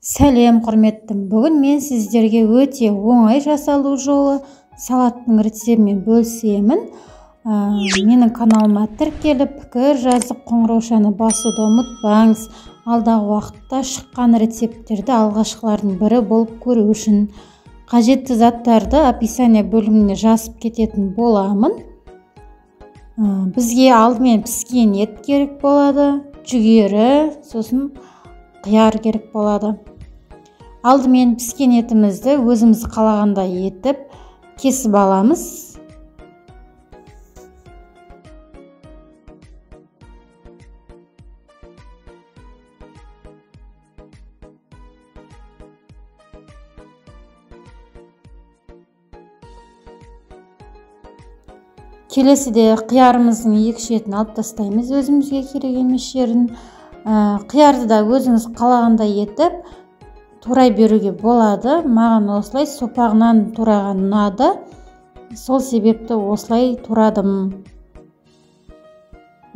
Сәлем құрметтім. Бүгін мен сіздерге өте оңай жасалу жолы салаттың рецептімен бөлісемін. Менің каналыма тіркеліп, пікір жазып, қоңыраушаны басуды ұмытпаңыз. Алдағы уақытта шыққан рецепттерді алғашқылардың бірі болып көру үшін қажетті заттарды описание бөліміне жазып кететін боламын. Бізге алдымен піскен ет керек болады, жүгері, сосын қияр керек болады. Алдымен піскен етімізді өзіміз қалағандай етіп кесіп аламыз. Келесіде қиярымыздың екі шетін алып тастаймыз, өзімізге керек емес жерін. Қиярды да өзіңіз қалағандай етіп турай беруге болады. Маған осылай сопағынан тураған ұнады, сол себепті осылай турадым.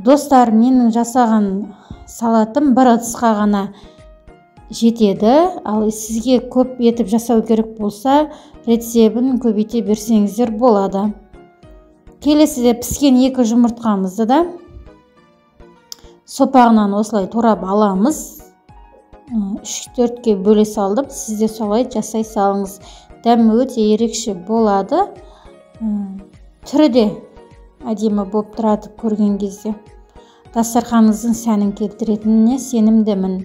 Достар, менің жасаған салатым бір ыдысқа ғана жетеді, ал сізге көп етіп жасау керек болса, рецебін көбейте берсеңіздер болады. Келесіде піскен екі жұмыртқамызды да сопағынан осылай турап аламыз. 3-4-ке бөле салдым, сіз де солай жасай салыңыз. Дәмі өте ерекше болады, түрі де әдемі болып тұрады көрген кезде. Дастарханыңыздың сәнін келтіретініне сенімдімін.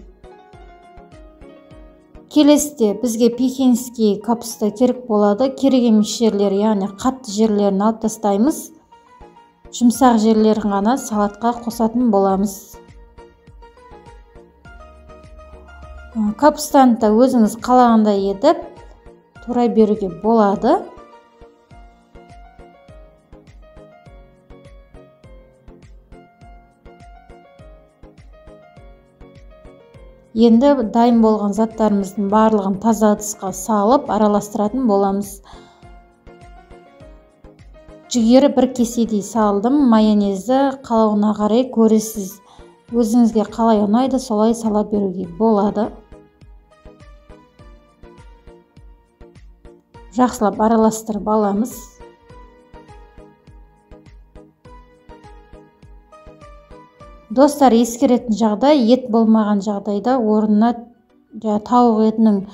Келесіде бізге пекинский капуста керек болады. Керек емес жерлері, яғни қатты жерлерін алып тастаймыз. Жұмсақ жерлерін ғана салатқа қосатын боламыз. Капустаны да өзіңіз қалағандай етіп турай беруге болады. Енді дайын болған заттарымыздың барлығын таза ыдысқа салып араластыратын боламыз. Жүгері бір кеседей салдым. Майонезді қалауына қарай көресіз. Өзіңізге қалай ұнайды, солай сала беруге болады. Жақсылап араластырып аламыз. Достар, ескеретін жағдай, ет болмаған жағдайда орнына тауық етінің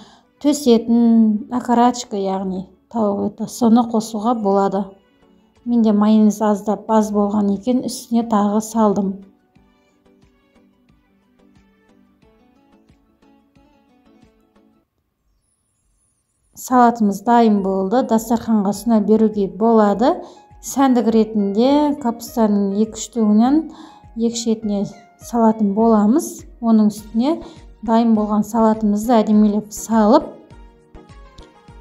төс етін, окорочка, яғни тауық еті, соны қосуға болады. Менде майонез аздап аз болған екен, үстіне тағы салдым. Салатымыз дайын болды, дастарханға ұсына беруге болады. Сәндік ретінде капустаның 2-3 түгінен екі шетіне салатын боламыз. Оның үстіне дайын болған салатымызды әдемілеп салып,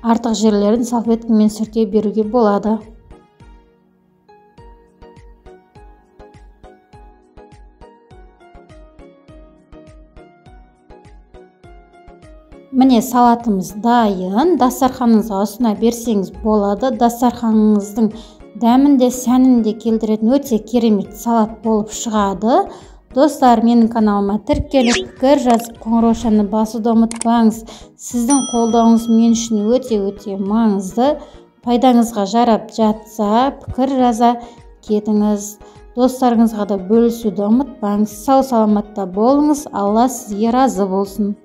артық жерлерін салфеткамен сүрте беруге болады. Міне, салатымыз дайын. Дастарханыңызға ұсына берсеңіз болады. Дастарханыңыздың дәмін де сәнін де келтіретін өте керемет салат болып шығады. Достар, менің каналыма тіркеліп, пікір жазып, қоңыраушаны басуды ұмытпаңыз. Сіздің қолдауыңыз мен үшін өте-өте маңызды. Пайдаңызға жарап жатса, пікір жаза кетіңіз. Достарыңызға да бөлісуді ұмытпаңыз. Сау саламатта болыңыз. Алла сізге разы болсын.